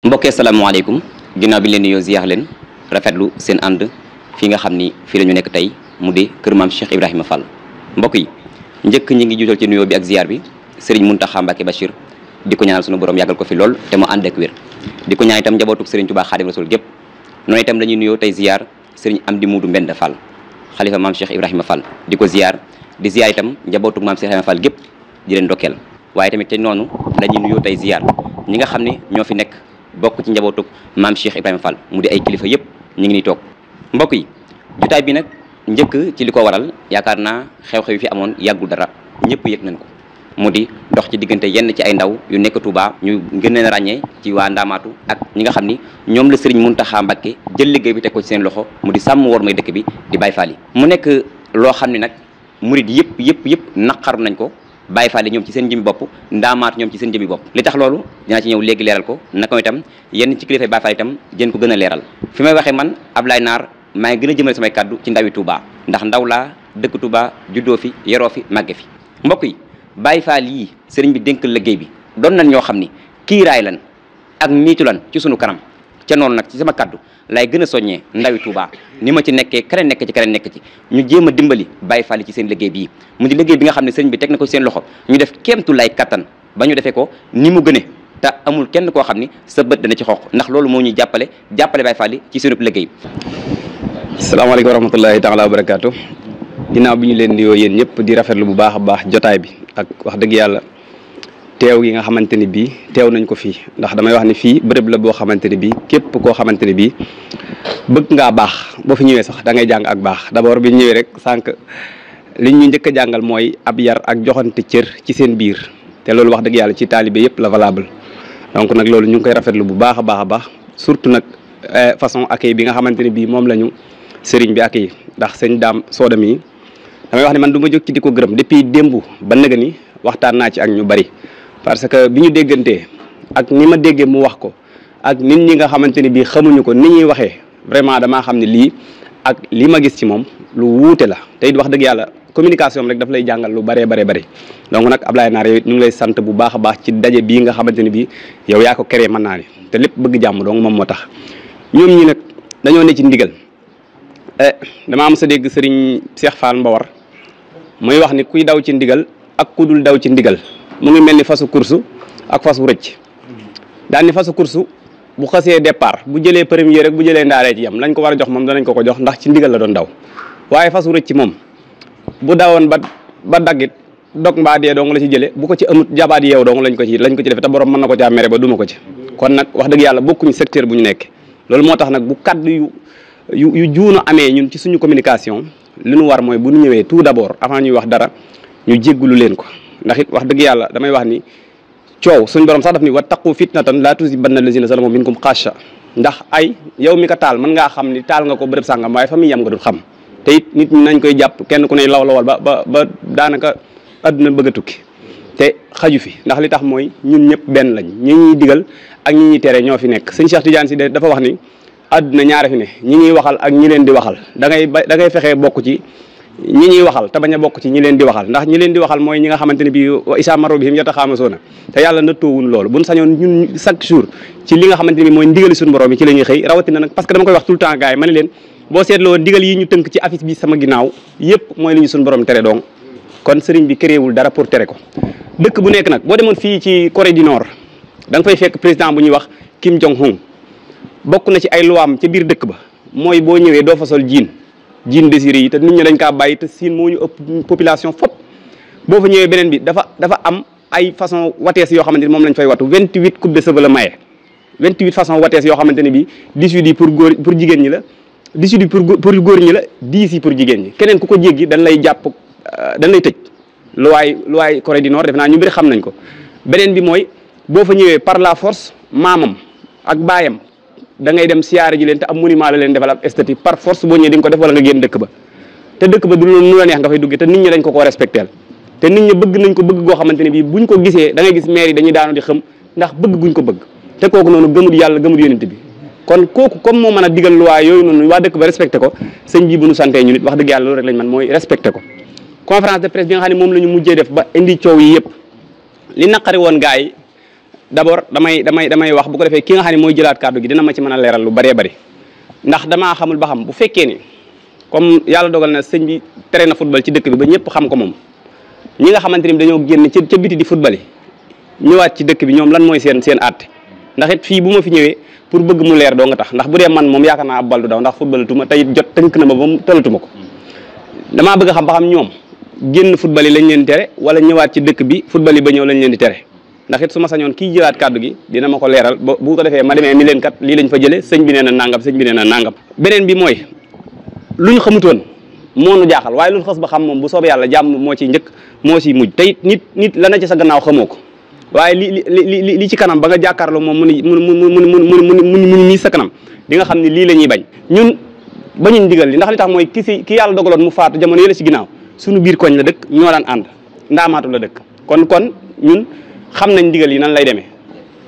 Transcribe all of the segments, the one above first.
mbokkee salaamaaleykum ginnaaw bi leen nuyoo ziyaar leen rafetlu seen ànd fi nga xam ni fii la ñu nekk tey mu di kër maam Cheikh Ibrahima Fall mbokk yi njëkk ñi ngi juutal ci nuyoo bi ak ziyaar bi Serigne Mountakha Mbacké Bachir di ko ñaanal sunu borom yàggal ko fi lool te mu ànd ak wér di ko ñaan itam njabootuk Serigne Touba Khadim Rasoul gépp noonu itam dañuy nuyoo tey ziyaar Serigne Amdi Muudu Mbend Fall xalifa maam Cheikh Ibrahima Fall di ko ziyaar di ziyaar itam njabootuk maam Cheikh Ibrahima Fall gépp di leen ndokkeel waaye tamit te noonu dañuy nuyoo tey ziyaar ñi nga xam ne ñoo fi nekk bokk ci njabootuk maam Cheikh Ibrahima Fall mu di ay kilifa yëpp ñu ngi ni toog mbokk yi jotaay bi nag njëkk ci li ko waral yaakaar naa xew-xew yi fi amoon yàggul dara ñëpp yëg nañ ko mu di dox ci diggante yenn ci ay ndaw yu nekk Touba ñu gën leen ràññee ci waa Ndaamaatu ak ñi nga xam ni ñoom la Serigne Mountakha Mbacké jël liggéey bi teg ko ci seen loxo mu di sàmm war may dëkk bi di Baye Fall yi mu nekk loo xam ne nag murid yëpp naqaru nañ ko Baye Fall yi ñoom ci seen jëmi bopp Ndaamaatu ñoom ci seen jëmi bopp li tax loolu dinaa ci ñëw léegi leeral ko naka itam yenn ci kilifa Baye Fall itam jën ko gën a leeral fi may waxee man Ablaye Naar maa ngi gën a jëmale samay kàddu ci ndawi Touba ndax ndaw laa dëkk Touba juddoo fi yeroo fi màgge fi mbokk yi Baye Fall yii sëriñ bi dénk liggéey bi doon nañ ñoo xam ni kiiraay lan ak niitu lan ci sunu kanam ca noonu nag ci sama kàddu lay gën a soññee ndawi Touba ni ma ci nekkee keneen nekk ci ñu jéem a dimbali Baye Fall yi ci seen liggéey bii mu di liggéey bi nga xam ne sëriñ bi teg na ko seen loxo ñu def kéemtu lay kattan ba ñu defee ko ni mu gëne te amul kenn koo xam ni sa bët dana ci xoox ndax loolu moo ñuy jàppale Baye Fall yi ci seen liggéey. salaamaaleykum wa rahmatullahi taala wa barakaatu ginnaaw bi ñu leen nuyoo yéen ñëpp di rafetlu bu baax a baax jotaay bi ak wax dëgg yàlla teew yi nga xamante ni bii teew nañ ko fii ndax damay wax ni fii bërëb la boo xamante ni bii képp koo xamante ni bii bëgg ngaa baax boo fi ñëwee sax da ngay jàng ak baax d'abord bi ñëwee rek sànq li ñu njëkk a jàngal mooy ab yar ak joxante cër ci seen biir te loolu wax dëgg yàlla ci taalibe yëpp la valable donc nag loolu ñu ngi koy rafetlu bu baax a baax surtout nag façon accueil bi nga xamante ni bii moom la ñu sëriñ bi accueil ndax sëñ Daam Sooda mi damay wax ne man du ma jóg ci di ko gërëm depuis démb ba nëga ni waxtaan naa ci ak ñu bari parce que bi ñu déggantee ak ni ma déggee mu wax ko ak nit ñi nga xamante ni bii xamuñu ko ni ñuy waxee vraiment damaa xam ne lii ak li ma gis ci moom lu wuute la te it wax dëgg yàlla communication rek daf lay jàngal lu bëree bëri donc nag Ablaye Naar yow it ñu ngi lay sant bu baax a baax ci daje bii nga xamante ni bii yow yaa ko créé mën naa ne te lépp bëgg jàmm donc moom moo tax ñoom ñi nag dañoo ne ci ndigal damaa am sa dégg Serigne Cheikh Fall Mbawar muy wax ni kuy daw ci ndigal ak ku dul daw ci ndigal mu ngi mel ni fasu kursu ak fasu rëcc daan ni fasu kursu bu xasee départ bu jëlee premier rek bu jëlee ndaaree ci yam lañ ko war a jox moom danañ ko jox ndax ci ndigal la doon daw waaye fasu rëcc moom bu dawoon ba daggit dog mbaa dee dong la ci jëlee bu ko ci amut jabaat yeew dong lañ ko ci defe te borom mën na ko caa mere ba duma ko ci kon nag wax dëgg yàlla bokkuñu secteur bu ñu nekk loolu moo tax nag bu kaddu yu juunu amee ñun ci suñu communication li ñu war mooy bu ñu ñëwee tout d'abord avant ñuy wax dara ñu jéggulu leen ko ndax it wax dëgg yàlla damay wax ni coow suñ borom sax daf ni wattaqu fitnatan laa tusibanna lazina zalamu minkum xaasha ndax ay yow mi ko taal mën ngaa xam ni taal nga ko bërëb sàngam waaye fa muy yem nga dul xam te it nit ñi nañ koy jàpp kenn ku ne lawal ba daanaka adduna bëgg a tukki te xaju fi ndax li tax mooy ñun ñëpp benn lañ ñi ñuy digal ak ñi ñuy tere ñoo fi nekk sëñ Cheikh Tidiane si dafa wax ni àdduna ñaare fi ne ñi ñuy waxal ak ñi leen di waxal da ngay fexee bokk ci ñi ñuy waxal te bañ a bokk ci ñi leen di waxal ndax ñi leen di waxal mooy ñi nga xamante ne bii wa isa maro bihim yataxaamasoona te yàlla nattoowun loolu buñ sañoon ñun chaque jour ci li nga xamante ni mooy ndigali suñu borom yi ci la ñuy xëy rawatina nag parce que dama koy wax tout le temps gars yi ma ne leen boo seetloo ndigal yi ñu tënk ci affiche bi sama ginnaaw yëpp mooy li ñu suñu borom tere donc kon sëriñ bi créewul dara pour tere ko dëkk bu nekk nag boo demoon fii ci Corée du Nord da nga fay fekk président bu ñuy wax Kim Jong-un bokk na ci ay luwaam ca biir dëkk ba mooy boo ñëwee doo fa sol jiin désiré yi te nit ñi dañ kaa bàyyi te siin moo ñu ëpp population fop boo fa ñëwee beneen bi dafa am ay façon watees yoo xamante ni moom lañ fay watu 28 coupe de cheveux la maye 28 façon watees yoo xamante ni bi 18 yi pour jigéen ñi la 18 yi pour góor ñi la 10 yi pour jigéen ñi keneen ku ko jéggi dañ lay jàpp dañ lay tëj luwaay Corée du Nord def naa ñu bëri xam nañ ko beneen bi mooy boo fa ñëwee par la force maamam ak baayam da ngay dem siyaare ji leen te am monument la leen defal ab esthétique par force boo ñëwee di nga ko def wala nga génn dëkk ba te dëkk ba du nu la neex nga fay duggee te nit ñi dañ ko koo respecteel te nit ñi bëgg nañ ko bëgg goo xamante ne bii buñ ko gisee da ngay gis maire yi dañuy daanu di xam ndax bëgg guñ ko bëgg te kooku noonu gëmul yàlla gëmul yonent bi kon kooku comme moo mën a digal luwaa yooyu noonu waa dëkk ba respecté ko sëñ bi bu nu santee ñu nit wax dëgg yàlla loolu rek lañ man mooy respecté ko conférence de presse bi nga xam ne moom la ñu mujjee def ba indi coow yi yëpp li naqari woon gars yi d'abord damay wax bu ko defee ki nga xam ne mooy jëlaat kàddu gi dina ma ci mën a leeral lu bëree bëri ndax damaa xamul ba xam bu fekkee ni comme yàlla dogal na sëñ bi tere na football ci dëkk bi ba ñëpp xam ko moom ñi nga xamante ni dañoo génn ca biti di football yi ñëwaat ci dëkk bi ñoom lan mooy seen àtte ndax it fii bu ma fi ñëwee pour bëgg mu leer doo nga tax ndax bu dee man moom yaakaar naa ab bal du daw ndax football tuma tey jot tënk na ma ba mu tëlatuma ko damaa bëgg a xam ba xam ñoom génn football yi lañ leen di tere wala ñëwaat ci dëkk bi football yi ba ñëw lañ leen di tere ndax it su ma sañoon kii jëlaat kàddu gi dina ma ko leeral ba bu ko defee ma demee ni leen kat lii lañ fa jëlee sëñ bi nee na nangam sëñ bi nee na nangam beneen bi mooy lu ñu xamutoon moo nu jaaxal waaye lu ñu xas ba xam moom bu soobee yàlla jàmm moo ciy njëkk moo ciy mujj tey nit la na ci sa gannaaw xamoo ko waaye li ci kanam ba nga jàkkaarloo moom mu nii sa kanam di nga xam ne lii la ñuy bañ ñun bañuñ digal li ndax li tax mooy ki yàlla dogaloon mu faatu jamono yële ci ginnaaw suñu biir koñ la dëkk ñoo daan ànd ndaamaatu la dëkk kon ñun xam nañ digal yi nan lay demee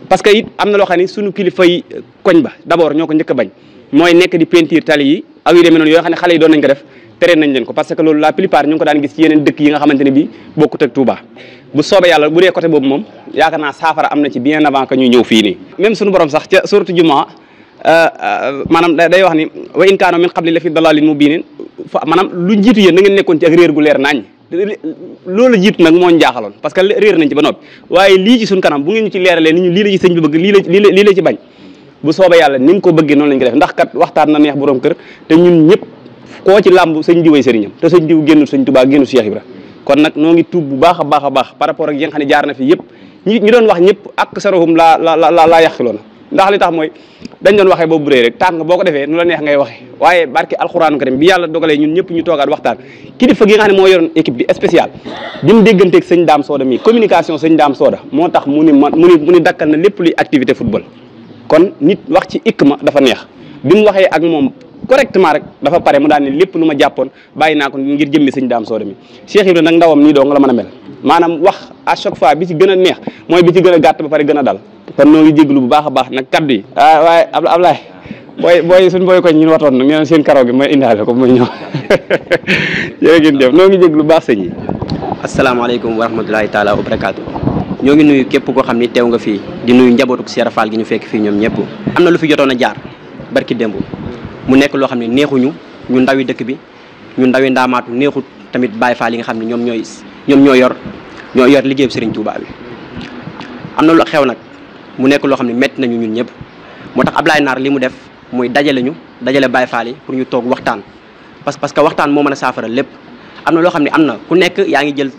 parce que it am na loo xam ne suñu kilifa yi koñ ba d'abord ñoo ko njëkk a bañ mooy nekk di peinture tali yi aw yu demee noonu yoo xam ne xale yi doon nañ ko def tere nañ leen ko parce que loolu la plupart ñu ngi ko daan gis ci yeneen dëkk yi nga xamante ne bii bokkut ak Touba bu soobee yàlla bu dee côté boobu moom yaakaar naa saafara am na ci bien avant que ñuy ñëw fii nii même suñu borom sax ca suratu Jumaa maanaam day wax ni wa in kaanu min qabli la fi dalalin mubinin maanaam lu jiitu yéen da ngeen nekkoon ci ak réer gu leer nañ loolu jiitu nag moo ñu jaaxaloon parce que réer nañ ci ba noppi waaye lii ci suñ kanam bu ngeen ñu ci leeralee ni ñu lii la ci sëñ bi bëgg lii la ci bañ bu soobee yàlla ni mu ko bëggee noonu lañ ko def ndax kat waxtaan na neex borom kër te ñun ñëpp koo ci làmb sëñ diwee sëriñam te sëñ diw génnul sëñ Tuubaa génnul Cheikh Ibra kon nag noo ngi tuub bu baax a baax par rapport ak yi nga xam ne jaar na fi yëpp ñi doon wax ñëpp ak sarohum laa yàqiloona ndax li tax mooy dañ doon waxee boobu rëy rek tàng boo ko defee nu la neex ngay waxee waaye barki alxuraanu karim bi yàlla dogalee ñun ñëpp ñu toogaat waxtaan kilifa gi nga xam ne moo yoroon équipe bi spécial bi mu dégganteeg sëñ Daam Sooda mi communication sëñ Daam Sooda moo tax mu ni dakkal na lépp luy activité football kon nit wax ci ikma dafa neex bi mu waxee ak moom correctement rek dafa pare mu daal ne lépp lu ma jàppoon bàyyi naa ko ngir jëmmi sëñ Daam Sooda mi Cheikh Ibra nag ndawam nii doo nga la mën a mel maanaam wax à chaque fois bi ci gën a neex mooy bi ci gën a gàtt ba pare gën a dal kon noo ngi jéglu bu baax a baax nag kaddu yi waaye Ablaye booy suñ booy koñ ñun watoon nag ñu seen karaw gi mooy indaale ko mooy ñëw jërë ngeen jëf noo ngi jéglu bu baax sëñ yi asalaamaaleykum wa rahmatulahi taala wa barakaatu ñoo ngi nuyu képp koo xam ni teew nga fii di nuyu njabootuk Cheikh Fall gi ñu fekk fii ñoom ñëpp am na lu fi jotoon a jaar barki démb mu nekk loo xam ne neexuñu ñu ndawi dëkk bi ñu ndawi ndaamaatu neexut tamit Baye Fall yi nga xam ne ñoom ñoo yor liggéeyu Serigne Touba bi am na lu xew nag mu nekk loo xam ne métti nañu ñun ñëpp moo tax Ablaye Naar li mu def muy dajale Baye Fall yi pour ñu toog waxtaan parce que waxtaan moo mën a saafara lépp am na loo xam ne am na ku nekk yaa ngi jël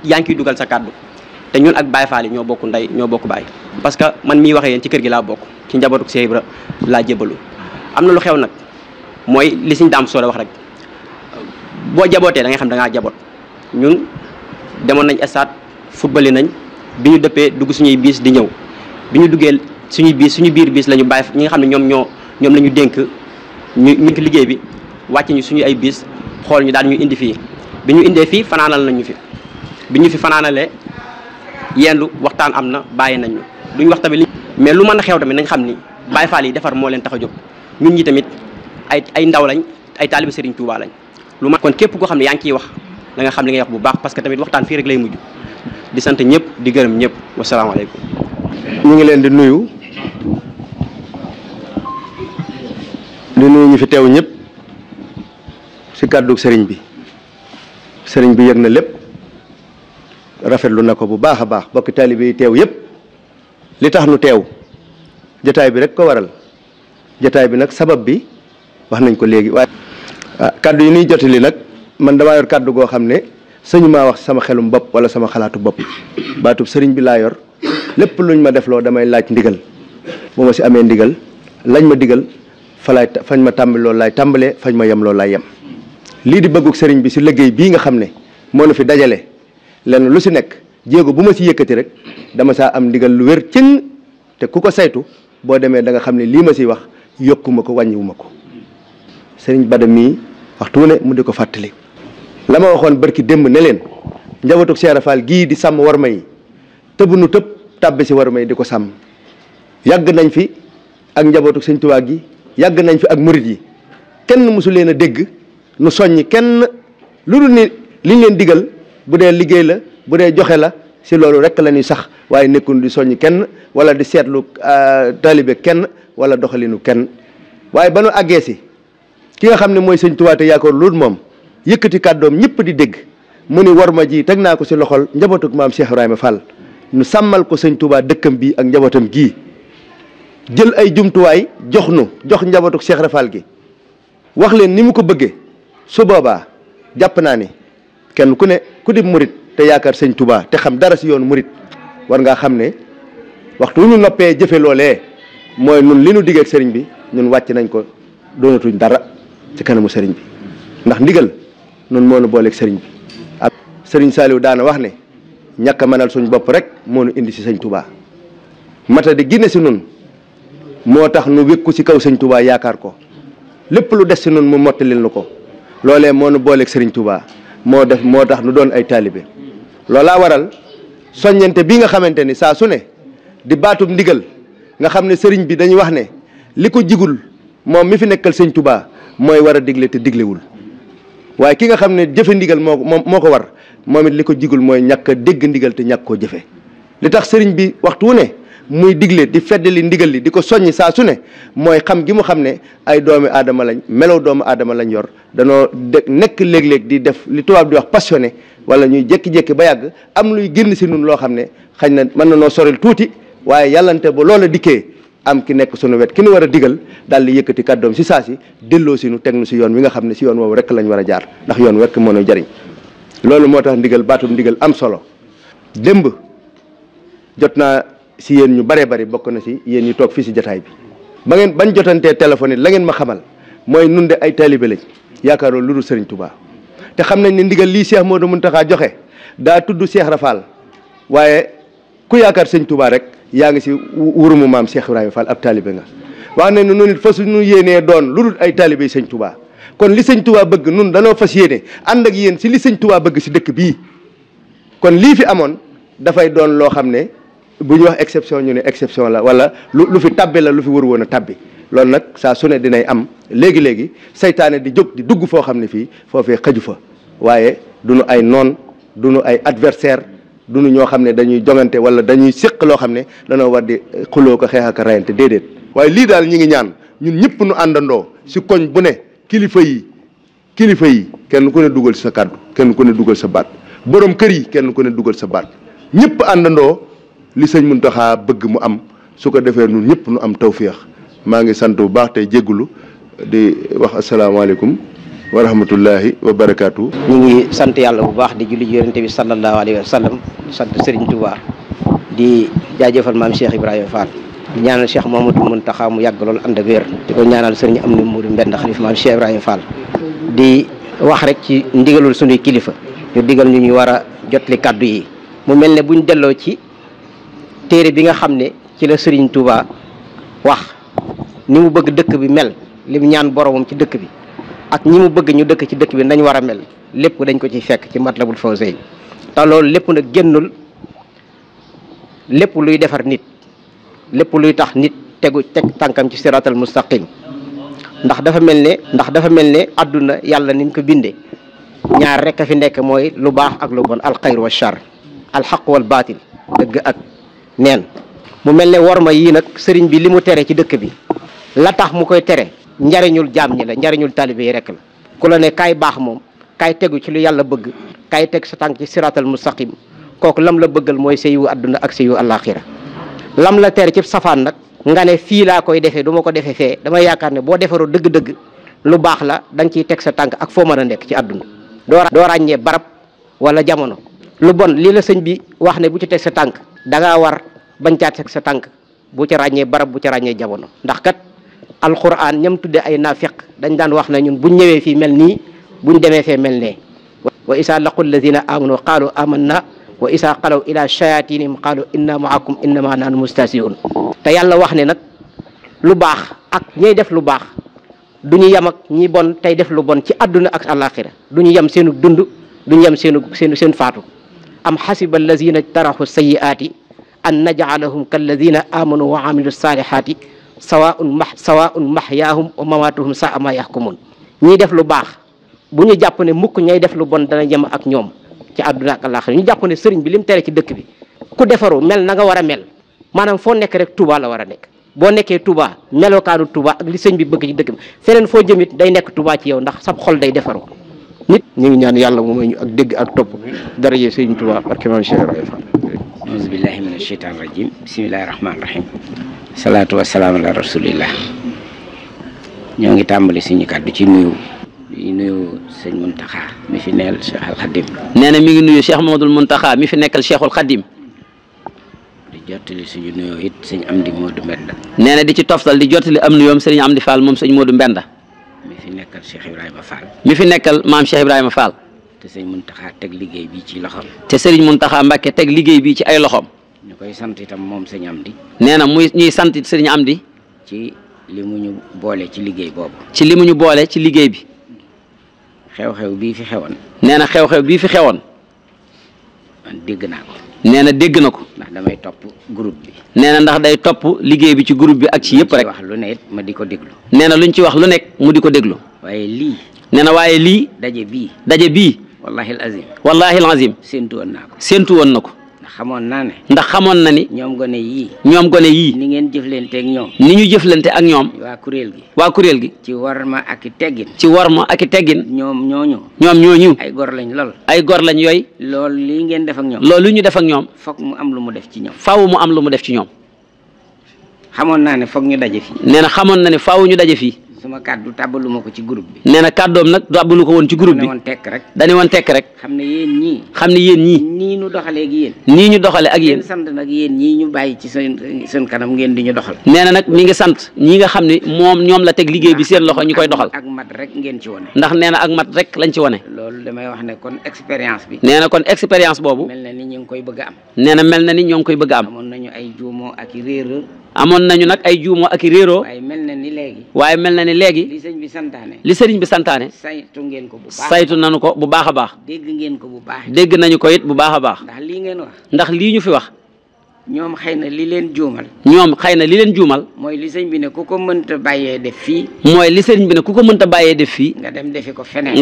yaa ngi ciy dugal sa kàddu te ñun ak Baye Fall yi ñoo bokk ndey ñoo bokk baay parce que man mii waxee yéen ci kër gi laa bokk ci njabootu Cheikh Ibra laa jébbalu am na lu xew nag mooy li Sëñ Daam Sooda wax rek boo jabootee da nga xam da ngaa jaboot ñun demoon nañ stade football nañ bi ñu dëppee dugg suñuy biis di ñëw bi ñu duggee suñu biir biis la ñu bàyyi ñi nga xam ne ñoom la ñu dénk ñu liggéey bi wàcc ñu suñu ay biis xool ñu daal ñu indi fii bi ñu indee fii fanaanal nañ ñu fi bi ñu fi fanaanalee yendu waxtaan am na bàyyi nañ ñu duñ wax tamit mais lu mën a xew tamit nañ xam ni Baye Fall yi defar moo leen tax a jóg ñun ñi tamit ay ndaw lañ ay taaliba Serigne Touba lañ lu ma kon képp koo xam ne yaa ngi ciy wax da nga xam li ngay wax bu baax parce que tamit waxtaan fii rek lay mujj di sant ñëpp di gërëm ñëpp wasalaamaaleykum. ñu ngi leen di nuyu ñu fi teew ñëpp ci kàddu sëriñ bi yëg na lépp rafetlu na ko bu baax a baax bokki taalibe yi teew yëpp li tax nu teew jataay bi rek ko waral jataay bi nag sabab bi wax nañ ko léegi waaye kàddu yi nuy jotali nag man damaa yor kàddu goo xam ne sëñu maa wax sama xelum bopp wala sama xalaatu bopp baatub sëriñ bi laa yor lépp luñ ma defloo damay laaj ndigal bu ma si amee ndigal lañ ma digal fañ ma tàmbali loolu laay tàmbalee fañ ma yem loolu laay yem lii di bëgguk sëriñ bi si liggéey bii nga xam ne moo nu fi dajale lenn lu si nekk jéego bu ma si yëkkati rek dama saa am ndigal lu wér cëng te ku ko saytu boo demee da nga xam ne lii ma siy wax yokkuma ko wàññiwuma ko sëriñ Bada mii waxtu ne mu di ko fàttali la ma waxoon barki démb ne leen njabootu Cheikh Fall gii di sàmm warma yi tëb nu tëb tàbbi si warma yi di ko sàmm yàgg nañ fi ak njabootu Sëñ Tuubaa gi yàgg nañ fi ak murit yi kenn mosu leen a dégg nu soññi kenn lu dul ni liñ leen digal bu dee liggéey la bu dee joxe la si loolu rek la ñuy sax waaye nekkul di soññ kenn wala di seetlu taalibe kenn wala doxalinu kenn. waaye ba nu àggee si ki nga xam ne mooy sëñ Tuubaa te yaakaar loolu moom yëkkati kàddoom ñëpp di dégg mu ni war ma ji teg naa ko si loxol njabootug maam Cheikh Ibrahima Fall nu sàmmal ko sëñ Tuubaa dëkkam bi ak njabootam gii jël ay jumtuwaay jox njabootug Cheikh Ibrahima Fall gi wax leen ni mu ko bëggee su boobaa jàpp naa ni kenn ku ne ku di murit te yaakaar sëñ Tuubaa te xam dara si yoonu murit war ngaa xam ne waxtu ñu noppee jëfe loolee mooy nun li nu diggeek sëriñ bi ñun wàcc nañ ko doonatuñ dara ci kanamu sëriñ bi ndax ndigal nun moo nu booleeg sëriñ bi ak sëriñ Saliou daana wax ne ñàkk a mënal suñ bopp rek moo nu indi si sëñ Tuubaa mata di ginne si nun moo tax nu wékku si kaw sëñ Tuubaa yaakaar ko lépp lu des si nun mu mottalil nu ko loolee moo nu booleeg sëriñ Tuubaa moo tax nu doon ay taalibe loolaa waral soññante bi nga xamante ni saa su ne di baatub ndigal nga xam ne sëriñ bi dañuy wax ne li ko jigul moom mi fi nekkal sëñ Tuubaa mooy war a digle te diglewul waaye ki nga xam ne jëfe ndigal moo ko war moom it li ko jigul mooy ñàkk a dégg ndigal te ñàkk koo jëfe li tax sëriñ bi waxtu wu ne muy digle di feddali ndigal li di ko soññi saa su ne mooy xam gi mu xam ne ay doomi aadama lañ melow doomu aadama lañ yor danoo nekk léeg-léeg di def li tubaab di wax passionné wala ñuy jékki-jékki ba yàgg am luy génn si nun loo xam ne xañ na mën na noo soril tuuti waaye yàllante ba loola dikkee am ki nekk sunu wet ki nu war a digal daal di yëkkati kàddoom si saa si delloo si nu teg nu si yoon wi nga xam ne si yoon woowu rek lañ war a jaar ndax yoon wi rek moo nu jariñ loolu moo tax ndigal baatum ndigal am solo démb jot naa si yéen ñu baree bari bokk na si yéen ñu toog fii si jataay bi bañ jotantee téléphone it la ngeen ma xamal mooy nun de ay taalibe lañ yaakaaroo lu dul Sëriñ Tuubaa te xam nañ ne ndigal lii Cheikh Modou Mountakha joxe daa tudd Cheikh Rafal waaye ku yaakaar Sëriñ Tuubaa rek yaa ngi si wurumu maam Cheikh Ibrahima Fall ab taalibe nga wax ne nun it fas ñu yéenee doon lu dul ay taalibe Sëriñ Tuubaa kon li Sëriñ Tuubaa bëgg nun danoo fas yéene ànd ak yéen si li Sëriñ Tuubaa bëgg si dëkk bii kon lii fi amoon dafay doon loo xam ne bu ñu wax exception ñu ne exception la wala lu fi tabbi la lu fi wër woon a tabbi loolu nag saa su ne dinay am léegi-léegi saytaane di jóg di dugg foo xam ne fii foofee xaju fa waaye duñu ay noon duñu ay adversaire duñu ñoo xam ne dañuy jongante wala dañuy séq loo xam ne danoo war di xuloo ko xeex ak rayante déedéet waaye lii daal ñi ngi ñaan ñun ñëpp nu àndandoo si koñ bu ne kilifa yi kenn ku ne dugal sa kàddu kenn ku ne dugal sa baat borom kër yi kenn ku ne dugal sa baat ñëpp àndandoo li sëñ Muntaxa bëgg mu am su ko defee ñun ñëpp nu am tawféex maa ngi sant bu baax tey jéggulu di wax asalaamaaleykum wa rahmatullahi wa barakaatu. ñu ngi sant yàlla bu baax di julli yonent bi sallallahu alayhi wa sallam di sant Serigne Touba di jaajëfal maam Cheikh Ibrahima Fall di ñaanal Cheikh Mamadou Muntaxa mu yàgg lool ànd ak wér di ko ñaanal Serigne Amdi Mourou Mbend xalif maam Cheikh Ibrahima Fall di wax rek ci ndigalul sunuy kilifa ñu digal ñu war a jotli kàddu yi mu mel ne buñ delloo ci téere bi nga xam ne ci la Serigne Touba wax ni mu bëgg dëkk bi mel li mu ñaan boromam ci dëkk bi ak ñi mu bëgg ñu dëkk ci dëkk bi nañ war a mel lépp dañ ko ci fekk ci Matlabul Fawzayni te loolu lépp nag génnul lépp luy defar nit lépp luy tax nit teg tànkam ci siratal mustaqim ndax dafa mel ne àdduna yàlla ni mu ko bindee ñaar rek a fi nekk mooy lu baax ak lu bon alxayr wa char alxaq wal baatil dëgg ak neen mu mel ne worma yii nag sëriñ bi li mu tere ci dëkk bi la tax mu koy tere njariñul jaam ñi la njariñul taalibe yi rek la ku la ne kaay baax moom kaay tegu ci lu yàlla bëgg kaay teg sa tànk ci siratal mustaqim kooku lam la bëggal mooy sa yiwu àdduna ak sa yiwu àllaaxira lam la tere ci safaan nag nga ne fii laa koy defee du ma ko defee fee dama yaakaar ne boo defaroo dëgg-dëgg lu baax la da nga ciy teg sa tànk ak foo mën a nekk ci àdduna doo ràññee barab wala jamono lu bon lii la sëñ bi wax ne bu ci teg sa tànk da ngaa war bañ caa teg sa tànk bu ca ràññee barab bu ca ràññee jamono ndax kat alquran ñam tudde ay nafiq dañ daan wax na ñun buñ ñëwee fii mel nii buñ demee fee mel nee wa isa laqu alladina amanu qaalu amanna wa isa xalaw ila shayatinihim qaalu inna maakum innama nahnu mustahzi'un te yàlla wax ne nag lu baax ak ñay def lu baax du ñu yem ak ñi bon tey def lu bon ci àdduna ak àllaaxira du ñu yem seenu dund du ñu yem seen faatu am xasiba allazina taraxu sayiaati an najcalahum kalladina amanu wa amilu salihati sawaun mahyaahum wa mamatuhum saa ma yaxkumun ñiy def lu baax bu ñu jàpp ne mukk ñay def lu bon dana yem ak ñoom ci àdduna ak àllaaxira ñu jàpp ne sëriñ bi lim tere ci dëkk bi ku defaru mel na nga war a mel maanaam foo nekk rek Touba la war a nekk boo nekkee Touba melokaanu Touba ak li sëñ bi bëgg ci dëkk bi feneen foo jëmit day nekk Touba ci yow ndax sab xol day defaru nit ñu ngi ñaan yàlla mu may ñu ak dégg ak topp daraje sëñ Touba barke maam Cheikh Ibrahima Fall. auzu billahi mina shaytaan rajim bismillahi rahmaani rahim salaatu wasalaam ala rasulillah ñoo ngi tàmbali suñu kàddu ci nuyu sëñ Muntaxa mi fi neel Cheikh al Khadim. nee na mi ngi nuyu Cheikh Mamadul Muntaxa mi fi nekkal Cheikhul Khadim. di jottali suñu nuyoo it sëñ Amdi Modou Mbenda. nee na di ci toftal di jottali am nuyoom sëñ Amdi Fall moom sëñ Modou Mbenda. mi fi nekkal Cheikh Ibrahima Fall. mi fi nekkal maam Cheikh Ibrahima Fall. te sëñ Muntaxa teg liggéey bi ci loxoom. te sëriñ Muntaxa Mbàkke teg liggéey bi ci ay loxoom. ñu koy sant itam moom sëñ Amdi. nee na ñuy sant sëriñ Amdi. ci li mu ñu boole ci liggéey boobu. ci li mu ñu boole ci liggéey bi. xew-xew bii fi xewoon. nee na xew-xew bii fi xewoon. man dégg naa ko. nee na dégg na ko. ndax damay topp groupe bi. nee na ndax day topp liggéey bi ci groupe bi ak ci yëpp rek. wax lu ne it ma di ko déglu. nee na luñ ci wax lu nekk mu di ko déglu. waaye lii. nee na waaye lii. daje bii. wallahi al azim. séentu woon naa ko. séentu woon na ko. ndax xamoon na ni. ñoom gone yii. ni ngeen jëflanteeg ñoom. ni ñu jëflante ak ñoom. waa kuréel gi. ci warma ak i teggin. ñoom ñooñu. ay gor lañ lool. ay gor lañ yooyu. loolu lii ngeen def ak ñoom. loolu ñu def ak ñoom. foog mu am lu mu def ci ñoom. faaw mu am lu mu def ci ñoom. xamoon naa ne foog ñu daje fii. nee na xamoon na ne faaw ñu daje fii. suma kàddu tàbbaluma ko ci groupe bi. nee na kàddoom nag tàbbalu ko woon ci groupe bi. dañu woon tekk rek. xam ne yéen ñii. nii ñu doxalee ak yéen. nii ñu doxalee ak yéen. sant nag yéen ñii ñu bàyyi ci seen kanam ngeen di ñu doxal. nee na nag mi ngi sant ñi nga xam ne ñoom la teg liggéey bi seen loxo ñu koy doxal. ak mat rek ngeen ci wane. ndax nee na ak mat rek lañ ci wane. loolu damay wax ne kon expérience bi. nee na kon expérience boobu. mel na ni ñu ngi koy bëgg a am. nee na mel na ni ñoo ngi koy bëgg a am. amoon nañu ay juumoo ak i réeroo. amoon nañu nag ay juumoo ak i réeroo. waaye mel na ni léegi. li sëriñ bi santaane. saytu ngeen ko bu baax. saytu nañu ko bu baax a baax. dégg ngeen ko bu baax. dégg nañu ko it bu baax a baax. ndax lii ngeen wax. ndax lii ñu fi wax. ñoom xëy na li leen juumal. mooy li sëñ bi ne ku ko mënta bàyyee def fii. nga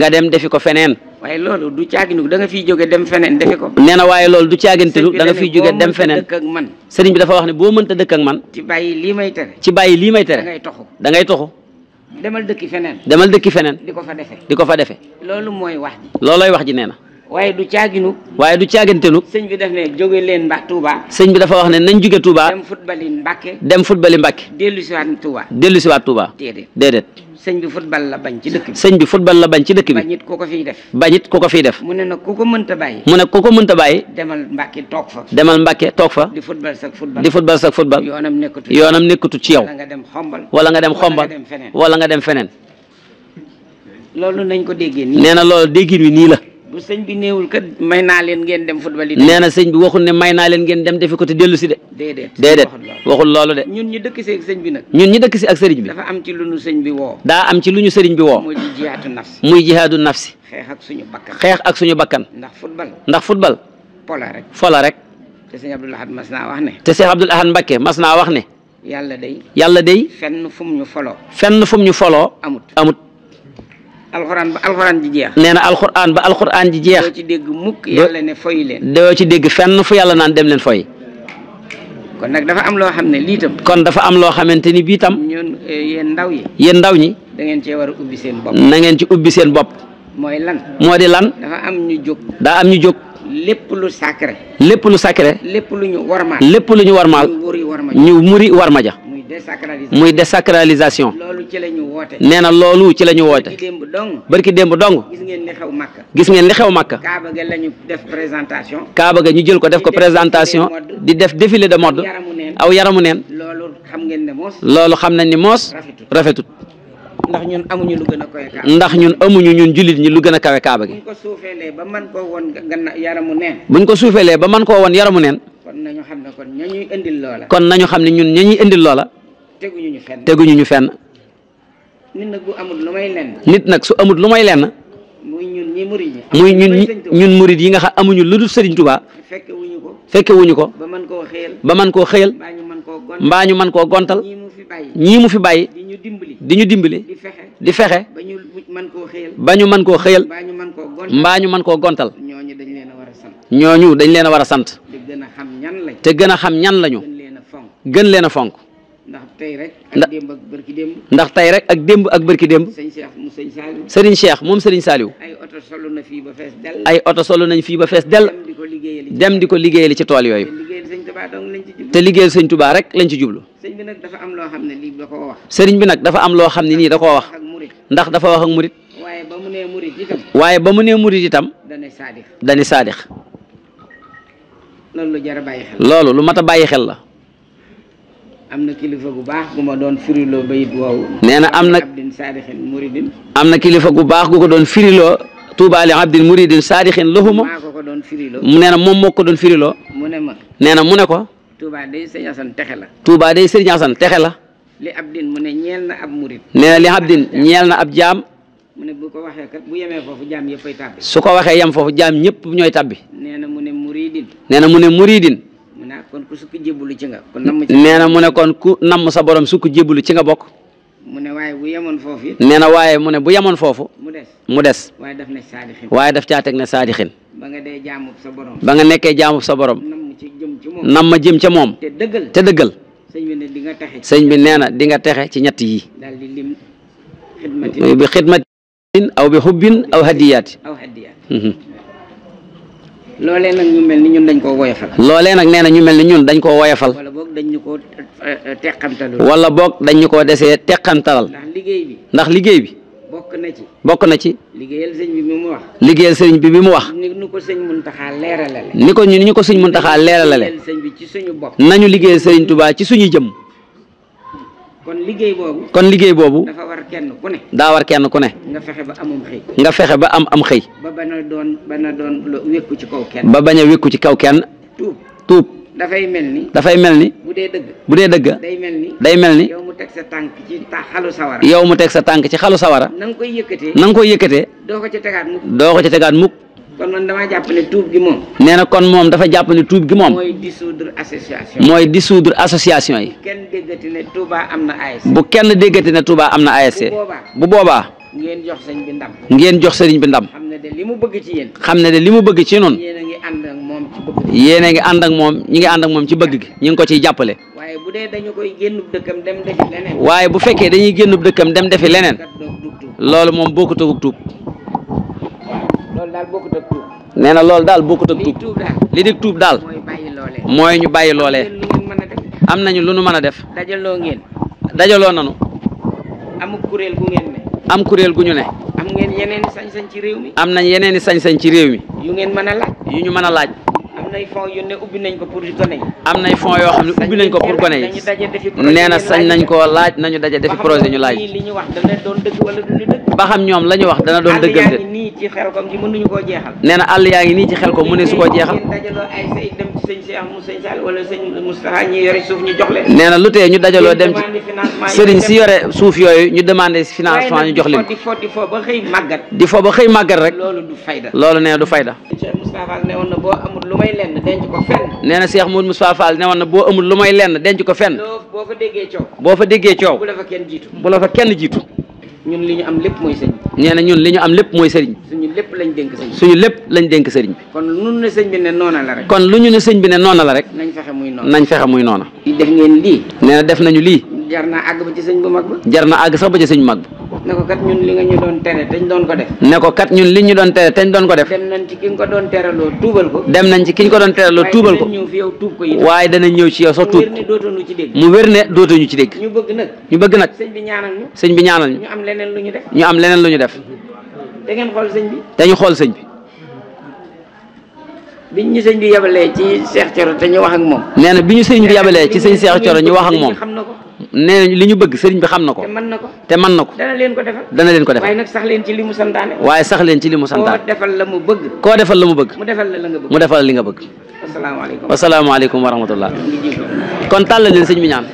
dem defi ko feneen. waaye loolu du caaginu da nga fiy jóge dem feneen defi ko. nee na waaye loolu du caagintelu da nga fiy jóge dem feneen. sëriñ bi dafa wax ne boo mënta dëkk ak man. ci bàyyi lii may tere. da ngay toxu. demal dëkki feneen. di ko fa defee. loolu mooy wax ji. loolooy wax ji nee na. waaye du caagintelu. sëñ bi daf ne jóge leen Touba. sëñ bi dafa wax ne nañ jóge Touba. dem football Mbàkke. dellusiwaat Touba. déedéet. sëñ bi football la bañ ci dëkk bi. bañit ku ko fiy def. mu ne nag ku ko mënta bàyyi. demal Mbàkke toog fa. di football sak football. yoonam nekkatu ci yow. wala nga dem xombal. wala nga dem feneen. loolu nañ ko déggee nii. nee na loolu déggin wi nii la. du sëñ bi néewul kat may naa leen ngeen dem football yi. nee na sëñ bi waxul ne may naa leen ngeen dem defi ko te dellu si de. déedéet waxul loolu de. ñun ñi dëkk si ak sëñ bi nag. dafa am ci lu ñu sëñ bi woo. muy jihaadu nafsi. xeex ak suñu bakkan. ndax football. fola rek. te sëñ Abdoul Ahad Mbacké mas naa wax ne. yàlla day. fenn fu mu ñu foloo. amut. alxuraan ji jeex. nee na alxuraan ji jeex. doo ci dégg mukk yàlla ne foy leen. doo ci dégg fenn fu yàlla naan dem leen foy. kon nag dafa am loo xam ne lii tam. kon dafa am loo xamante ni bii tam. ñun yéen ndaw ñi. da ngeen cee war a ubbi seen bopp. na ngeen ci ubbi seen bopp. mooy lan. moo di lan. dafa am ñu jóg. lépp lu sacré. lépp lu ñu warmaal. ñu muri warma ja. muy désacralisation. loolu ci la ñu woote. nee na loolu ci la ñu woote. barki démb dong. gis ngeen li xew Makka. Kaaba ga la ñu def présentation. Kaaba ga ñu jël ko def ko présentation. di def défilé de mode. aw yaramu neen. loolu xam nañ ni moos. rafetut. ndax ñun amuñu ñun jullit ñi lu gën a kawe Kaaba gi. buñ ko suufeelee ba mën koo won yaramu neen. kon nañu xam ne kon ñuy indil loola. teguñu ñu fenn. nit nag su amul lu may lenn. muy ñun murid yi nga xam amuñu lu dul Sëriñ Tuubaa. fekkewuñu ko. ba mën koo xëyal. mbaa ñu mën koo gontal. ñii mu fi bàyyi. di ñu dimbali. di fexe. ba ñu mën koo xëyal. mbaa ñu mën koo gontal. ñooñu dañ leen a war a sant te gën a xam ñan lañ te gën a xam ñan lañu gën leen a fonk gën leen a fonk ndax tey rek ak démb ak bërki démb ndax tey rek ak démb ak bërki démb sëñ Cheikh mu sëñ Saliou Serigne Cheikh moom Serigne Saliou ay oto solo na fii ba fees dell ay oto solo nañ fii ba fees dell dem di ko liggéeyali dem di ko liggéeyali ci tool yooyu liggéeyal sëñ Tuubaa dong lañ ci jublu te liggéeyal sëñ Touba rek lañ ci jublu sëñ bi nag dafa am loo xam ne lii da koo wax Serigne bi nag dafa am loo xam ne nii da koo wax ak murit ndax dafa wax ak murit waaye ba mu nee murit itam waaye ba mu nee murit itam dane saadix dani saadix loolu lu jar a bàyyi xel loolu lu mat a bàyyi xel la am na kilifa gu baax gu ma doon firiloo bayit woowu nee na am na abdin saadixin muridin am na kilifa gu baax gu ko doon firiloo Touba li abdin muridin saadixin lahuma maa ko doon firiloo mu nee na moom moo ko doon firiloo mu ne ma nee na mu ne ko Touba day sëñ Asan texe la Touba day Serigne Assane texe la li abdin mu ne ñeel na ab murid nee na li abdin ñeel na ab jaam mu ne bu ko waxee kat bu yemee foofu jaam yëppay tàbbi su ko waxee yem foofu jaam ñëpp ñooy tabbi nee na mu ne muridin nee na mu ne muridin mu ne kon ku sukk jébbalu ci nga kon namm ci nee na mu ne kon ku namm sa borom sukk jébbalu ci nga bokk mu ne waaye bu yemoon foofu it nee na waaye mu ne bu yemoon foofu mu des mu des waaye daf ne saadixin waaye daf caa teg ne saadixin ba nga dee jaamu sa borom ba nga nekkee jaamu sa borom namm ci jëm ci moom nam ma jëm ca moom te dëggal te dëggal sëñ bi ne di nga taxe sëñ bi nee na di nga texe ci ñett yi daal di lim xidmatin bi xidmatin aw bi xubbin aw hadiyaati aw hadiyaat loolee nag ñu mel ni ñun dañ koo woyofal loolee nag nee na ñu mel ni ñun dañ koo woyafal wala boog dañ ñu koo teqamtalul wala boog dañ ñu koo desee teqantalal ndax liggéey bi ndax liggéey bi bokk na ci liggéeyal sëñ bi mu wax liggéeyal sëriñ bi mu wax ni nu ko sëñ Muntaxa leeralale ni ko ñu ko sëñ Muntaxa leeralale liggéeyal sëñ bi ci suñu bopp nañu liggéeyal sëriñ Touba ci suñuy jëm kon liggéey boobu kon liggéey boobu dafa war kenn ku ne daa war kenn ku ne nga fexe ba amum xëy nga fexe ba am xëy ba bañ a doon wékku ci kaw kenn ba bañ a wékku ci kaw kenn tuub dafay mel ni bu dee dëgg day mel ni yow mu teg sa tànk ci xalu sawara yow mu teg sa tànk ci xalu sawara na nga koy yëkkatee doo ko ci tegaat mukk kon man damaa jàpp ne tuub gi moom nee na kon moom dafa jàpp ne tuub gi moom mooy dissoudre association yi kenn déggati ne Touba am na ASC bu kenn déggati ne Touba am na ASC bu boobaa ngeen jox sëñ bi ndam xam ne de li mu bëgg ci yéen noonu yéen a ngi ànd ak moom ci bëgg yéen a ngi ànd ak moom ñi ngi ànd ak moom ci bëgg gi ñu ngi ko ciy jàppale waaye bu dee dañu koy génnub dëkkam dem defi leneen waaye bu fekkee dañuy génnub dëkkam dem defi leneen loolu moom bokkut ak tuub loolu daal bokkut ak tuub nee na loolu daal bokkut ak tuub li di tuub daal mooy ñu bàyyi loolee am nañu lu nu mën a def dajaloo nanu am kuréel gu ngeen ne am kuréel gu ñu ne am ngeen yeneen sañ-sañ ci réew mi am nañ yeneen i sañ-sañ ci réew mi yu ngeen mën a laaj yu ñu mën a laaj am nay fonds yu ne ubbi nañ ko pour gone yi am nay fonds yoo xam ne ubbi nañ ko pour gone yi nee na sañ nañ koo laaj nañu daje defi projet ñu laaj li ñu wax dana doon dëgg wala du dëgg ba xam ñoom la ñu wax dana doon dëggam de nii ci xel ko ci mënuñu koo jeexal nee na àll yaa ngi nii ci xel ko mu ne su koo jeexal dajaloo ay say dem ci sëñ Cheikh mu sëñ Sall wala sëñ Moustapha ñi yore suuf ñu jox leen nee na lu tee ñu dajaloo dem ci sëriñ si yore suuf yooyu ñu demandé financement ñu jox leen di fo ba xëy màggat rek loolu du fayda loolu nee na du fayda Cheikh Moustapha ne woon na boo amul lu may lenn denc ko fenn nee na Cheikh Moustapha Fall ne woon na boo amul lu may lenn denc ko fenn boo fa déggee coow bu la fa kenn jiitu ñun li ñu am lépp mooy sëriñ nee na ñun li ñu am lépp mooy sëriñ suñu lépp lañ dénk sëriñ bi kon lu ñu ne sëñ bi ne noona la rek nañ fexe muy noona def ngeen lii nee na def nañu lii jar naa àgg ba ci sëñ bu mag ba jar na àgg sax ba ci sëñ bu mag ba ne ko kat ñun li nga ñu doon tere te ñu doon ko def ne ko kat ñun li ñu doon tere te ñu doon ko def dem nañ ci ki nga ko doon tereloo tuubal ko waaye danañ ñëw ci yow sax tuub mu wér ne dootuñu ci dégg ñu bëgg nag sëñ bi ñaanal ñu ñu am leneen lu ñu def da ngeen xool sëñ bi dañu xool sëñ bi biñ ñu sëñ bi yabalee ci Cheikh Thioro te ñu wax ak moom nee na bi ñu sëñ bi yabalee ci sëñ Cheikh Thioro ñu wax ak moom nee na li ñu bëgg sëriñ bi xam na ko te mën na ko dana leen ko defal waaye nag sax leen ci li mu santaane koo defal la mu bëgg mu defal la li nga bëgg wasalaamaaleykum wa rahmatullah kon tàllal leen sëñ bi ñaan